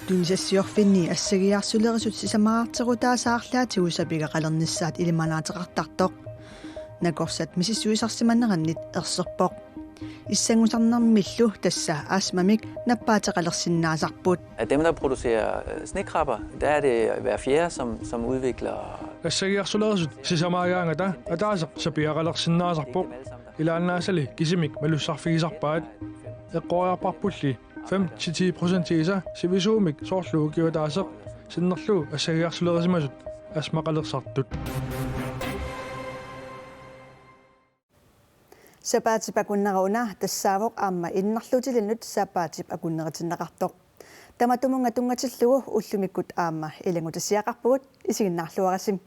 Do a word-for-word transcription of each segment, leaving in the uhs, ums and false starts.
Tunisassiorfinni assagiarsulerisut sisamaraarterutaasa arlaatigut sapiigaqalernissaat ilimanaateqartartoq. Nakorsat misissuisarsimanerannit erserpoq. Issanngusarnermillu tassa astmamik nappaateqalersinnaasarput. Af dem, der producerer øh, snekrabber, der er det hver fjerde, som, som udvikler. Assagiarsulerisut sisamaagaangata ataaseq sapiigaqalersinnaasarpoq. Ilaannaasali kisimik malussarfigisarpaat. Eqqoriarparpulli fem til ti procentigisa sivisuumik soorlu ukiup ataaseq sinnerlugu assagiarsulerisimasut astmaqalersartut. Sapaatip akunnera una tassaavoq aamma innarluutilinnut sapaatip akunneritinnaqartoq. Tamatumunnga tunngatillugu ullumikkut aamma ilanngutassiaqarpugut, isiginnaarluarisi.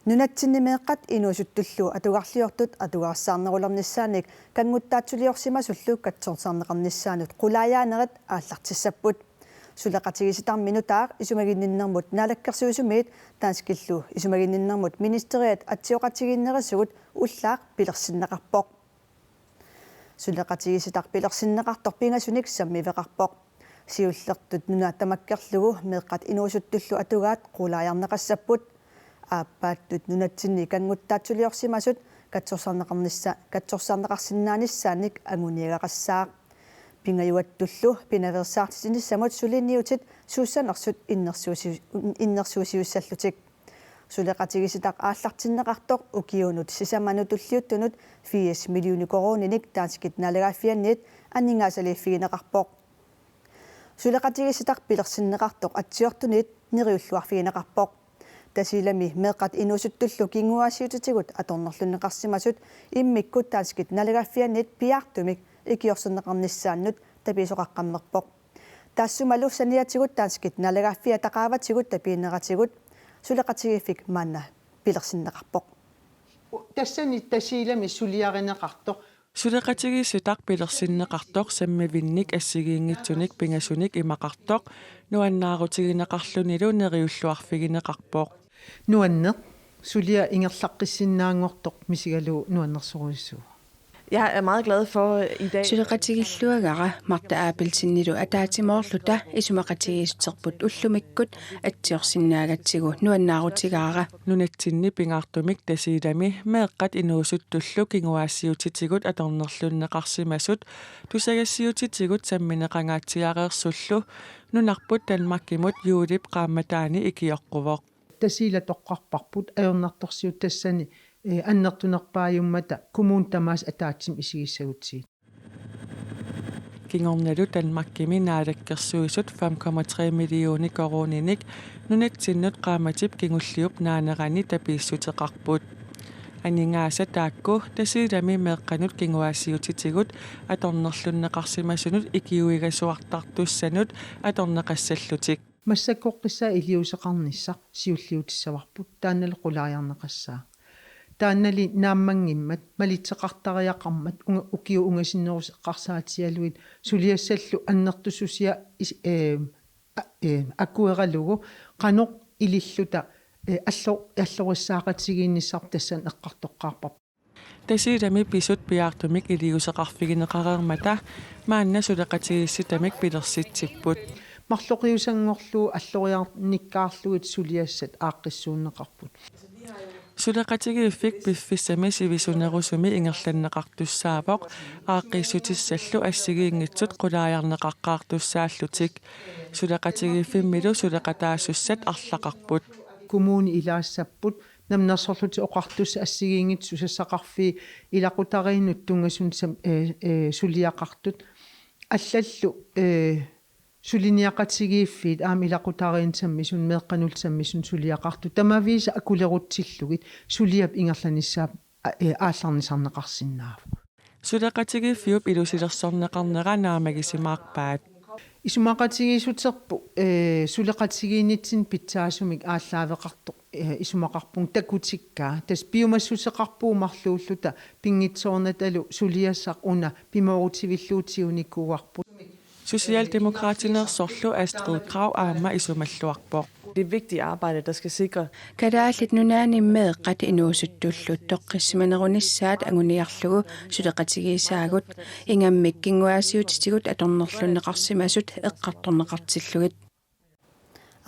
Nunatsinni meeqqat inuusuttullu atugarliortut atugarissaarnerulernissaannik kannguttaatsuliorsimasullu katsorsarneqarnissaannut qulaajaanerit aallartissapput. Suleqatigiissitarmi nutaaq isumaginninnermut naalakkersuisumiit danskillu isumaginninnermut ministeriat atsioqatigiinnerisigut ullaaq pilersinneqarpoq. Suleqatigiissitaq pilersinneqartoq pingasunik sammiveqarpoq. Siullertut nuna tamakkerlugu meeqqat inuusuttullu atugaat qulaajarneqassapput. Aappaattut nunatsinni kannguttaatsuliorsimasut katsorsarneqarnissa-, katsorsarneqarsinnaanissaannik anguniagaqassaaq. Pingajuattullu pinaveersaartitinissamut suliniutit suussanersut innersuusi-, innersuussiussallutik. Suleqatigiissitaq aallartinneqartoq ukiunut sisamanut tulliuttunut firs millioner koruuninik danskit naalagaaffianniit aningaasaliiffigineqarpoq. Suleqatigiissitaq pilersinneqartoq atsiortuniit neriulluarfigineqarpoq. Tasiilami meeqqat inuusuttullu kinguaassiuutitigut atornerlunneqarsimasut immikkut danskit naalagaaffianniit piaartumik ikiorserneqarnissaannut tapiisoqaqqammerpoq. Taassumalu saniatigut danskit naalagaaffiata qaavatigut tapiinneratigut suleqatigiiffik maanna pilersinneqarpoq. Tassani Tasiilami suliarineqartoq. Suleqatigiissitaq pilersinneqartoq sammivinnik assigiinngitsunik pingasunik imaqartoq nuannaarutigineqarlunilu neriulluarfigineqarpoq. Nuanneq, suliaq ingerlaqqissinnaanngortoq misigalugu nuannersorujussuuvoq. Jeg er meget glad for i dag. Suleqatigilluagara Martha Abelsenilu ataatsimoorluta isumaqatigiissuterput ullumikkut atsiorsinnaagatsigu nuannaarutigaara. Nunatsinni pingaartumik Tasiilami meeqqat inuusuttullu kinguaassiuutitigut atornerlunneqarsimasut tusagassiuutitigut sammineqangaatsiareersullu nunarput Danmarkimut juulip qaammataani ikioqquvoq. Tasiilaq toqqarparput ajornartorsiut tassani, eh, annertunerpaajummata kommunit tamaasa ataatsimut isigissagutsigit. Kingornalu Danmarkimi naalakkersuisut fem komma tre millioner koruuninik nunatsinnut qaammatip kingulliup naanerani tapiissuteqarput. Aningaasat taakku Tasiilami meeqqanut kinguaassiuutitigut atornerlunneqarsimasunut ikiuigasuartartussanut atorneqassallutik. Massakkorpiaq iliuuseqarnissaq siulliutissavarput, taannalu qulaajarneqassaaq. Taannali naammanngimmat malitseqartariaqarmat unga-, ukiut ungasinnerusoqarsaatigalugit suliassallu annertussusia is-, eh, a-, eh, akueralugu qanoq ililluta, eh, allo-, allorissaaqatigiinnissarput tassani eqqartoqqaarparput. Tasiilami pisut piaartumik iliuuseqarfigineqareermata maanna suleqatigiissitamik pilersitsipput. Marloqiusanngorlugu alloriarnikkaarlugit suliassat aaqqissuunneqarput. Suleqatigiiffik piffissami sivisunerusumi ingerlanneqartussaavoq aaqqiissutissallu assigiinngitsut qulaajarneqaqqaartussaallutik. Suleqatigiiffimmilu suleqataasussat arlaqarput. Kommunit ilaassapput Namminersorlutik Oqartussat assigiinngitsut susassaqarfiit ilaqutariinnut tunngasunut sam-, eh, eh, suliaqartut. Allallu, eh, suliniaqatigiiffiit aamma ilaqutariinnut sammisunut meeqqanullu sammisunut suliaqartut. Tamaviisa akulerutsillugit suliap ingerlanissaa, eh, aallarnisarneqarsinnaavoq. Suleqatigiiffiup ilusilersorneqarnera naammagisimaavat. Isumaqatigiissuterput, eh, suleqatigiinnitsinni pitsaasumik aallaaveqartoq, eh, isumaqarpunga takutikkaa. Tassa piumassuseqarpugut marluulluta pinngitsoornatalu suliassaq una pimoorutivillugu tigumikuuarput. Socialdemokratineersorlu Astrid Krag aamma isumalluarpoq. Det er vigtigt arbejde, der skal sikre. Kalaallit Nunaanni meeqqat inuusuttullu toqqissimanerunissaat anguniarlugu suleqatigiissaagut, ingammik kinguaassiutitigut atornerlunneqarsimasut eqqartorneqartillugit.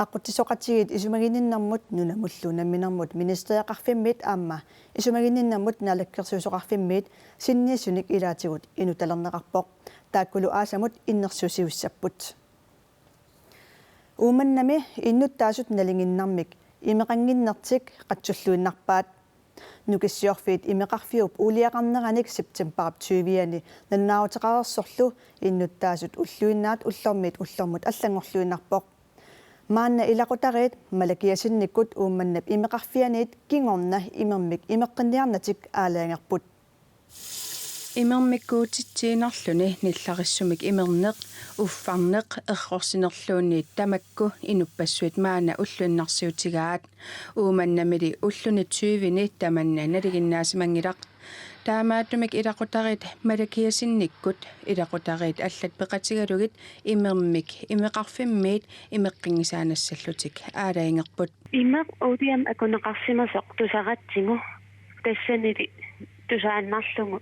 Aqutsisoqatigiit isumaginninnermut nunamullu namminermut ministeriaqarfimmiit aamma isumaginninnermut naalakkersuisoqarfimmiit sinniisunik ilaatigut inutalerneqarpoq. Taakkulu aasamut innersuussiussapput. Uummannami innuttaasut nalinginnarmik imeqannginnertik qatsulluinnarpaat. Nukissiorfiit imeqarfiup uuliaqarneranik septembarip tyviani nalunaaruteqareersorlu innuttaasut ulluinnaat ullormiit ullormut allanngorluinnarpoq. Maanna ilaqutariit Malakiasinnikkut Uummannap imeqarfianiit kingorna imermik imeqqinniarnatik aalajangerput. Imermikkuutitsiinnarluni nillarissumik imerneq, uffarneq, errorsinerluunniit tamakku inuppassuit maanna ulluinnarsiutigaat. Uummannamili ulluni tyveni tamanna nalinginnaasimanngilaq. Taamaattumik ilaqutariit Malakiasinnikkut ilaqutariit allat peqatigalugit imermik imeqarfimmiit imeqqinngisaannassallutik aalajangerput. Imeq uuliamik akuneqarsimasoq tusaratsigu, tassanili tusaannarlugu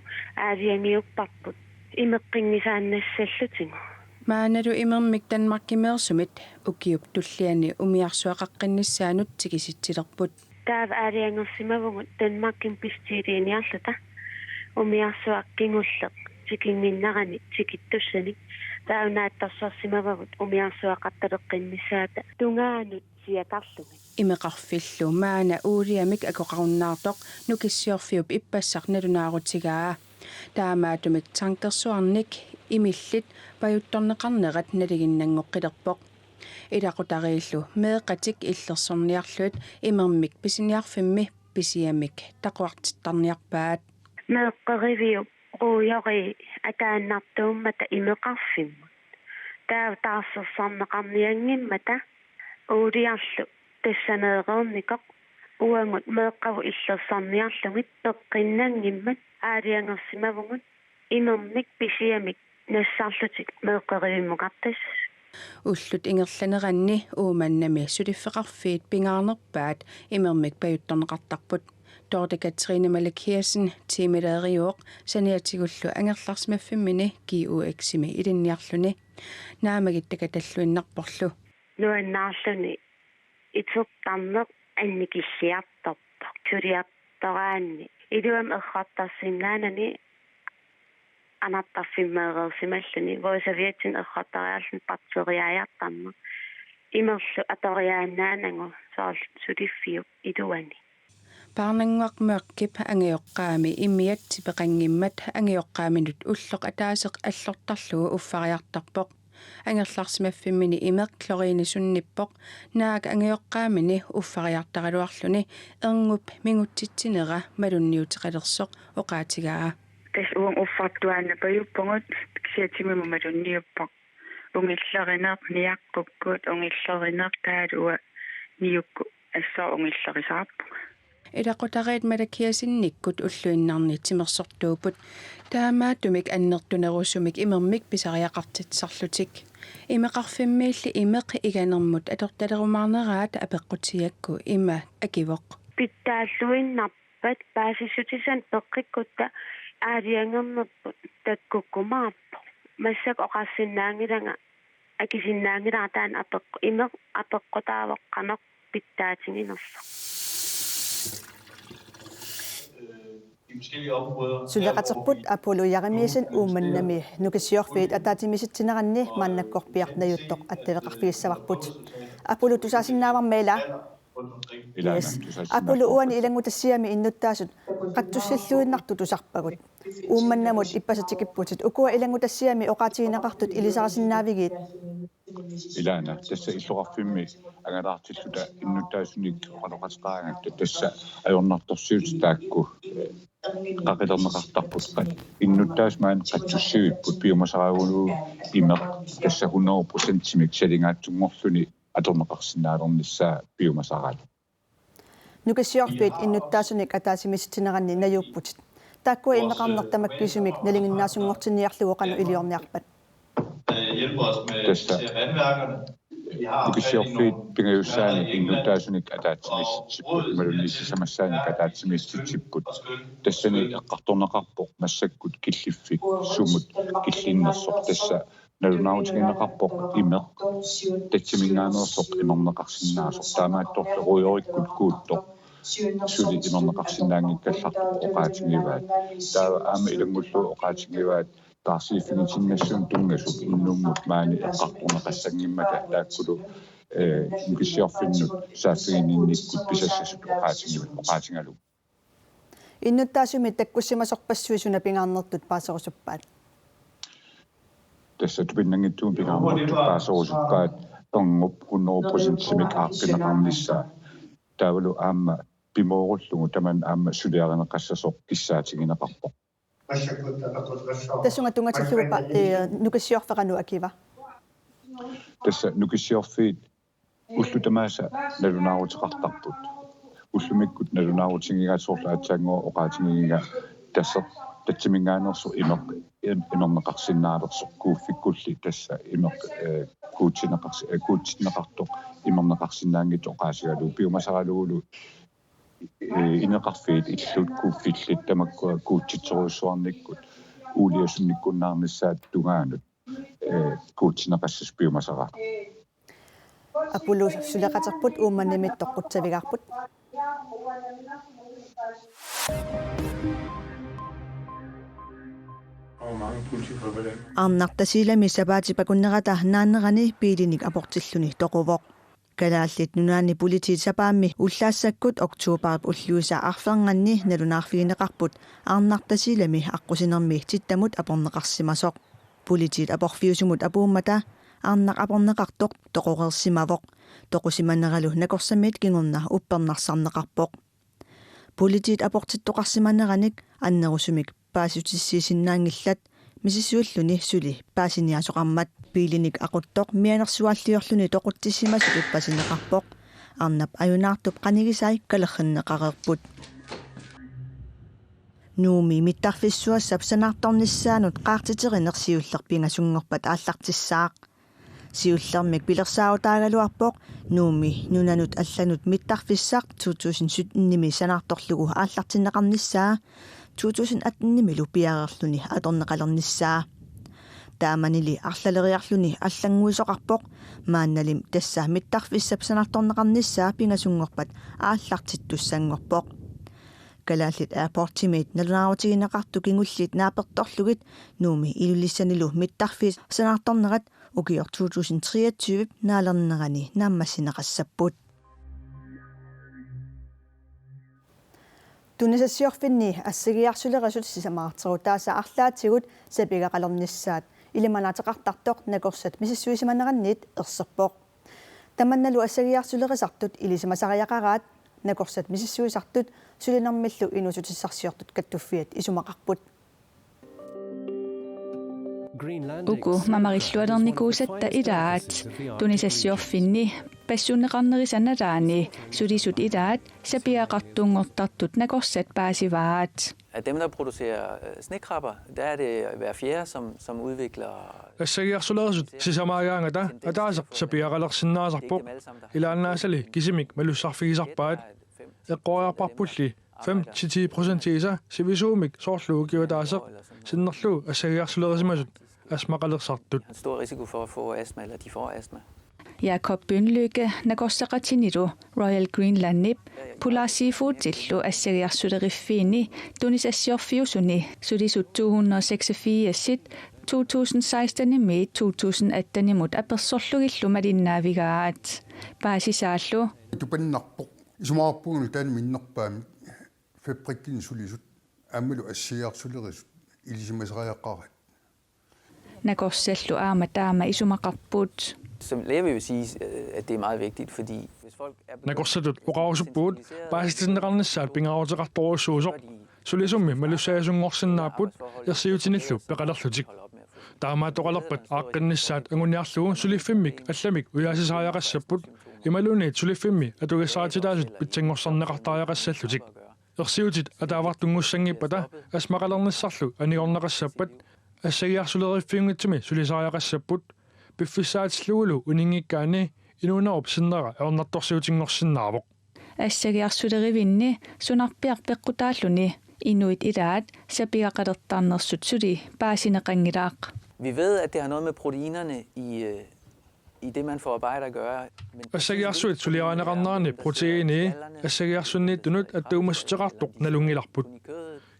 aalajangiupparput imeqqinngisaannassallutigu. Maannalu imermik Danmarkimeersumit ukiup tulliani umiarsuaqaqqinnissaanut tikisitsilerput. Taava aalajangersimavugut Danmarkimi bestilliniarluta umiarsuaq kingulleq tikinnginnerani tikittussanik. Taava naatsorsorsimavagut umiarsuaqartaleqqinnissaata tungaanut siakarlugit. Imeqarfillu maanna uuliamik akoqarunnaartoq Nukissiorfiup ippassaq nalunaarutigaa. Taamaattumik tankersuarnik imillit pajuttorneqarnerat nalinginnanngoqqilerpoq. Ilaqutariillu meeqqatik illersorniarlugit imermik pisiniarfimmi pisiamik taquartittarniarpaat. Meeqqeriviup ruujorii ataannartuummata imeqarfimmut. Taava taarsersorneqarnianngimmata uuliarlu tassaneereernikoq uagut meeqqavut illersorniarlugit peqqinnanngimmat aalajangersimavugut imermik pisiamik nassarlutik meeqqerivimmukartassasoq. Ullut ingerlaneranni Uummannami suliffeqarfiit pingaarnerpaat imermik pajuttorneqartarput. Dorthe Katrine Malakiassen, tiimileriuvoq, saniatigullu angerlarsimaffimmini G U X-imi ilinniarluni. Naamagittakkatalluinnarporlu. Nuannaarluni itertarneq annikilliartorpoq. Suliartoraanni iluamik errortarsinnaanani anartarfimmeereersimalluni, Voisaviatsin errortariarluni bakteriaajartarneq. Imerlu atoriaannaanagu soorlu suliffiup iluani. Parnannguaq Mørkip angajoqqaami imiat tipeqanngimmat angajoqqaaminut ulloq ataaseq allortarlugu uffariartarpoq. Angerlarsimaffimmini imeq klorinisunniippoq, naak angajoqqaamini uffariartaraluarluni erngup mingutsitsinera malunniuteqalersoq oqaatigaa. Tassa uagut uffartuaannapajuppugut kisianni timimut malunniuppoq. Ungillerineq niaqqukkut, ungillerineq taavalu uanga niukkut assut ungillerisaarpunga. Ilaqutariit Malakiasinnikkut ulluinnarni timersortuupput. Taamaattumik annertunerusumik imermik pisariaqartitsisarlutik. Imeqarfimmiilli imeq iganermut atortalerumaarneraat apeqqutigigakku ima akivoq. Pitsaalluinnarpat paasissutisanik peqqikkutta aalajangernerput takkukkumaarpoq. Massakkut oqarsinnaanngilanga akisinnaanngilara taanna apeqqu-, imeq apeqqutaavoq qanoq pitsaatiginersoq. Suleqaterput Apollo Jeremiassen Uummannami Nukissiorfiit ataatsimiisitsineranni maannakkorpiaq najuttoq attaveqarfigissavarput. Apollo, tusaasinnaavarma ilaa? Ilaa, yes. Tusaasinnaavarput. Apollo, uani ilanngutassiami innuttaasut qatsussilluinnartut tusarpagut. Uummannamut ippassaq tikipputit. Ukua ilanngutassiami oqaatigineqartut ilisarisinnaavigiit? Ilaana, tassa illoqarfimmi angalaartilluta innuttaasunik oqaloqateqaraangatta tassa ajornartorsiutit taakku, eh, qaqilerneqartarput. Innuttaasut maani qatsussivipput, piumasaralugu imeq tassa hundrede procentimik salingaatsunngorluni atorneqarsinnaalernissaa piumasaraat. Nukissiorfiit innuttaasunik ataatsimiisitsineranni najuupputit. Taakkua imeqarneq tamakkiisumik nalinginnaasunngortinniarlugu qanoq iliorniarpat? Tassa Nukissiorfiit pingajussaanik innuttaasunik ataatsimiissitsipput, imaluunniit sisamassaannik ataatsimiissitsipput. Tassani eqqartorneqarpoq massakkut killiffik sumut killinnersoq, tassa nalunaarutigineqarpoq imeq tatsiminngaanneersoq imerneqarsinnaasoq, taamaattorli rujoorikkut kuuttoq suli imerneqarsinnaanngikkallartoq oqaatigivaat. Taava aamma ilanngullugu oqaatigivaat taarsiiffigitinnissamut tunngasut unnummut maani eqqartorneqassanngimmata taakkulu, eh, Nukissiorfinnut saaffiginninnikkut pisassasut oqaatigivat, oqaatigalugu. Innuttaasumik takkussimasorpassuit suna pingaarnertut paaserusuppaat? Tassa tupinnanngitsumik pingaarnertut paaserusuppaat erngup hundrede procentimik aaqqineqarnissaa. Taavalu aamma pimoorullugu tamanna aamma suliarineqassasoq kissaatigineqarpoq. Tassunga tunngatillugu pa-, eh, Nukissiorfeqarnut akiva. Tassa Nukissiorfiit ullut tamaasa nalunaaruteqartarput. Ullumikkut nalunaarutigigaat, soorlu aatsaannguaq oqaatigigiga, tassa tatsiminngaanneersoq imeq im-, imerneqarsinnaalersoq, kuuffikkulli tassa imeq, eh, kuutsinneqars-, eh, kuutsinneqartoq imerneqarsinnaanngitsoq oqaatigalugu, piumasagalugulu eh, ineqarfiit illut kuuffillit tamakkua kuutsitsorujussuarnikkut uuliasunnikkunnaarnissaata tungaanut, eh, kuutsinneqassasoq piumasaraat. Apollo suleqaterput Uummannamit toqqussavigaarput. Arnaq Tasiilami sapaatip akunnerata naanerani biilinik aportilluni toquvoq. Kalaallit Nunaanni Politiit sapaammi ullaassakkut oktobarip ulluisa arfernganni nalunaarfigineqarput Arnaq Tasiilami aqqusinermi tittamut aporneqarsimasoq. Politiit aporfiusumut apuummata arnaq aporneqartoq toqoreersimavoq. Toqusimaneralu nakorsammiit kingorna uppernarsarneqarpoq. Politiit aportittoqarsimaneranik annerusumik paasissutissiisinnaanngillat, misissuilluni suli paasiniaasoqarmat. Biilinik aquttoq mianersuaalliorluni toqutsissimasutut pasineqarpoq. Arnap ajunaartup qanigisai kalerrinneqareerput. Nuummi mittarfissuassap sanaartornissaanut qaartiterineq siulleq pingasunngorpat aallartissaaq. Siullermik pilersaarutaagaluarpoq Nuummi nunanut allanut mittarfissaq to tusind syttenimi sanaartorlugu aallartinneqarnissaa to tusind attenimilu piareerluni atorneqalernissaa. Taamanili arlaleriarluni allannguisoqarpoq, maannalim tassa mittarfissap sanaartorneqarnissaa pingasunngorpat aallartittussanngorpoq. Kalaallit Airportsimiit nalunaarutigineqartut kingulliit naapertorlugit Nuummi Ilulissanilu mittarfiit sanaartornerat ukioq to tusind treogtyve naalernerani naammassineqassapput. Tunisassiorfinni assagiarsulerisut sisamaarterutaasa arlaatigut sapigaqalernissaat ilimanaateqartartoq nakorsat misissuisimanerannit erserpoq. Tamannalu assagiarsulerisartut ilisimasariaqaraat nakorsat misissuisartut sulinermillu inuussutissarsiortut kattuffiat isumaqarput. Uku mamarillualernikuusatta ilaat tunisassiorfinni passunneqarnerisa nalaani sulisut ilaat sapigaqartunngortartut nakorsat paasivaat. Af dem, der producerer, øh, snekrabber, der er det hver fjerde, som, som udvikler... Assagiarsulerisut sisamaagaangata ataaseq sapigaqalersinnaasarpoq. Ilaannaasali kisimik malussarfigisarpaat. Eqqoriarparpulli fem til ti procentiisa sivisuumik soorlu ukioq ataaseq sinnerlugu assagiarsulerisimasut astmaqalersartut. En stor risiko for at få astma, eller de får astma. Jakob Bønlykke nakorsaqatinilu Royal Greenlandip Polar Seafoodillu assagiarsuleriffiini tunisassiorfiusuni sulisut to hundrede seksogfirsit to tusind sekstenimiit to tusind attenimut apersorlugillu malinnaavigaat. Paasisaallu: Tupannarpoq. Isumaqarpunga nutaanik minnerpaamik fabrikkini sulisut aammalu assagiarsulerisut ilisimasariaqaraat. Nakorsallu aamma taama isumaqarput. Som læge vil jeg sige, øh, at det er meget vigtigt, fordi hvis folk er begyndt... Nakorsatut oqarusuppugut paasitinneqarnissaat pingaaruteqartorujussuusoq. Sulisummi malussaajunngorsinnaapput ersiutinillu peqalerlutik. Taamaattoqalerpat aaqqinnissaat anguniarlugu suliffimmik allamik ujaasisariaqassapput, imaluunniit suliffimmi atugassarititaasut pitsanngorsarneqartariaqassallutik. Ersiutit ataavartunngussanngippat astmaqalernissarlu anigorneqassappat, assagiarsuleriffiunngitsumi sulisariaqassapput, piffissaatillugulu uninngikkaanni Inuunerup sinnera ajornartorsiutinngorsinnaavoq. Assagiarsulerivinni sunarpiaq peqqutaalluni inuit ilaat sapigaqalertarnersut suli paasineqanngilaq. Vi ved, at det har noget med proteinerne i, øh, i det, man forarbejder, at gøre. Men Assagiarsuit suliarineqarnerani proteini assagiarsunniittunut attuumassuteqartoq nalunngilarput.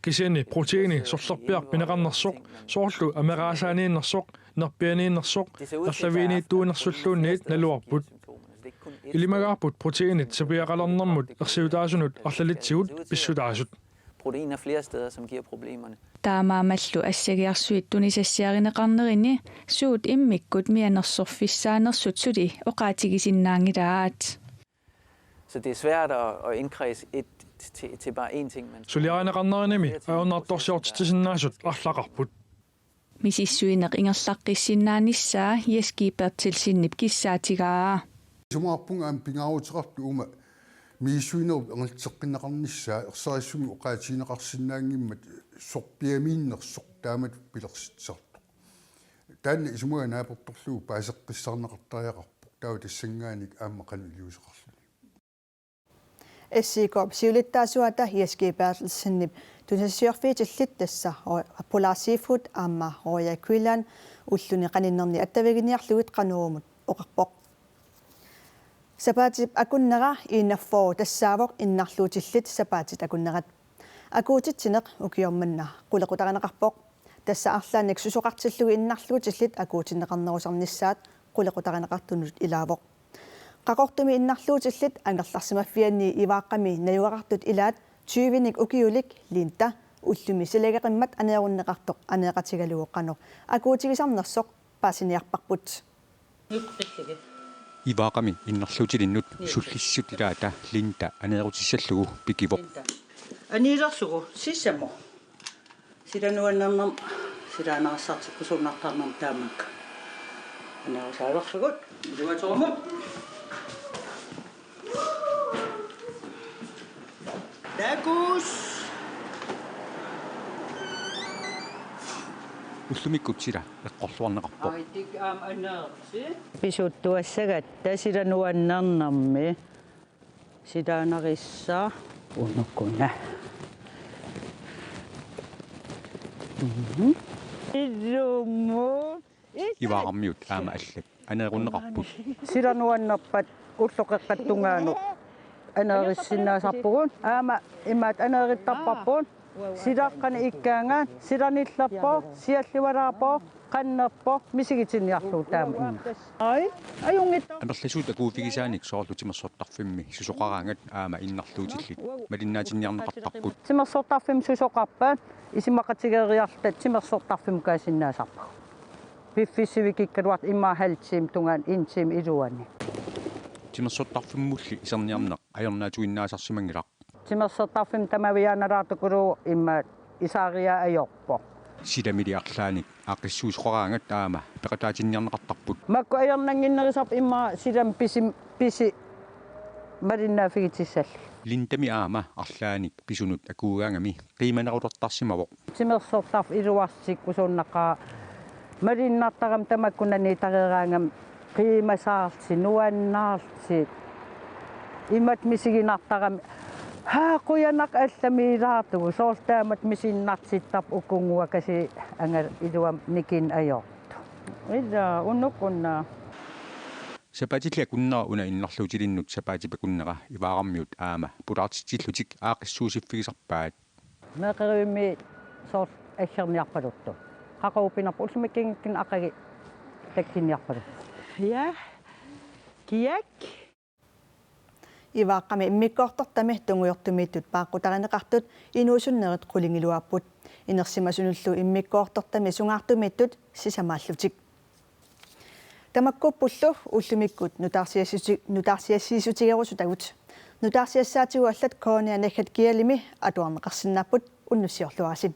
Kisianni proteini sorlerpiaq pineqarnersoq, soorlu ameraasaaniinnersoq, nerpianiinnersoq, erlaviiniittuunersulluunniit naluarput. Ilimagaarput proteinit sapigaqalernermut ersiutaasunut arlalitsigut pissutaasut. Proteiner flere steder, som giver problemerne. Taamaammallu assagiarsuit tunisassiarineqarnerini suut immikkut mianersorfissaanersut suli oqaatigisinnaanngilaat. Så det er svært at, at indkredse et til, til bare én ting. Man Suliarineqarnerinami ajornartorsiortitsisinnaasut arlaqarput. Misissuineq ingerlaqqissinnaanissaa Jess G. Berthelsenip kissaatigaa. Isumaqarpunga aamma pingaaruteqartoq uuma misissuinerup ingerlateqqinneqarnissaa ersarissumik oqaatigineqarsinnaanngimmat sorpiamiinnersoq taamatut pilersitsisartoq. Taanna isumaga naapertorlugu paaseqqissaarneqartariaqarpoq taava tassanngaanniit aamma qanoq iliuuseqarluni. S I K-p siulittaasuata Jess G. Berthelsenip tunisassiorfiutillit tassa Ro-, Polar Seafood aamma Royal Greenland ulluni qaninnerni attaviginiarlugit Qanorumut oqarpoq. Sapaatip akunnera enogfyrre tassaavoq innarluutillit sapaatit akunnerat. Akuutitsineq ukioq manna qulequtarineqarpoq. Tassa arlaannik susoqartillugu innarluutillit akuutinneqarnerusarnissaat qulequtarineqartunut ilaavoq. Qaqortumi innarluutillit angerlarsimaffianni Ivaaqqami najugaqartut ilaat tyvenik ukiulik Linda ullumi silageqimmat aneerunneqartoq aneeqatigalugu qanoq akuutigisarnersoq paasiniarparput. Ivaaqqami innarluutilinnut sullissisut ilaata Linda aneerutissallugu pikivoq. Linda. Aniilersugu sissamo. Sila nuannernerma silaannarsartikkusuunnartarnerma taamaakka. Aneerusaalersugut. Iluatsoormut. Takuss. Ullumikkut sila eqqorluarneqarpoq. Ai, tik aam aneersi. Pisuttuassagatta sila nuannernermi. Silaannarissaq unnukkunna. Mhm. Illumut. Ivaaramiut aamma allat aneerunneqarput. Sila nuannerpat ulloqeqqata tungaanut aneerissinnaasarpugut. Aamma imaat aneerittarparput. Silaqqani ikkaangaat, sila nillerpoq, sialliulaarpoq, qannerpoq, misigitinniarlugu taama imma. Ai, ajunngitsoq. Amerlasuut akuuffigisaanik soorlu timersortarfimmi susoqaraangat aamma innarluutillit malinnaatinniarneqartarput. Timersortarfimmi susoqarpat, isumaqatigeeriarluta timersortarfimmukaasinnaasarpagut. Piffissaq sivikikkaluartoq immaqa halv time tungaanut en time iluani. Timersortarfimmulli iserniarneq ajornaatsuinnaasarsimanngilaq. Timersortarfimmi tamaviaannalaartukuluuvoq immaqa isaariaa ajorpoq. Silamili arlaannik aaqqissuusoqaraangat aamma peqataatinniarneqartarput. Makku ajornannginnerusarput immaqa silami pisi, pisi malinnaaffigitissallugit. Lindami aamma arlaannik pisunut akuugaangami qiimanerulertarsimavoq. Timersortarfik iluarsikkusuunnaqa malinnartarami tamakkunani tareeraangami qiimasaarlutik, nuannaarlutik. Imatut misiginartarami. Haa, qujanaq allamiilaartugut. Soorlu taamatut misiginnartittarput ukunnguakasi angal iluamik nikinneq ajortut. Ila, unnukkunna. Sapaatillit akunnera una innarluutilinnut sapaatip akunnera Ivaaramiut aamma pulaartitsillutik aaqqissuussiffigisarpaat. Meeqqerivimmi soorlu aggerniarpaluttoq. Qaqugu pinarpoq, ullumikkuunngikkunik aqagu takkunniarpaluttoq. Ja. Kiak. Ivaaqqami immikkoortortami tungujortumiittut paaqqutarineqartut inuusunnerit qulingiluaapput. Inersimasunullu immikkoortortami sungaartumiittut sisamaallutik. Tamakkuuppullu ullumikkut nutaarsiassisuti-, nutaarsiassiissutigerusutagut. Nutaarsiassaatigut allat K N R naggat G L-imi atuarneqarsinnaapput, unnussiorluarisi.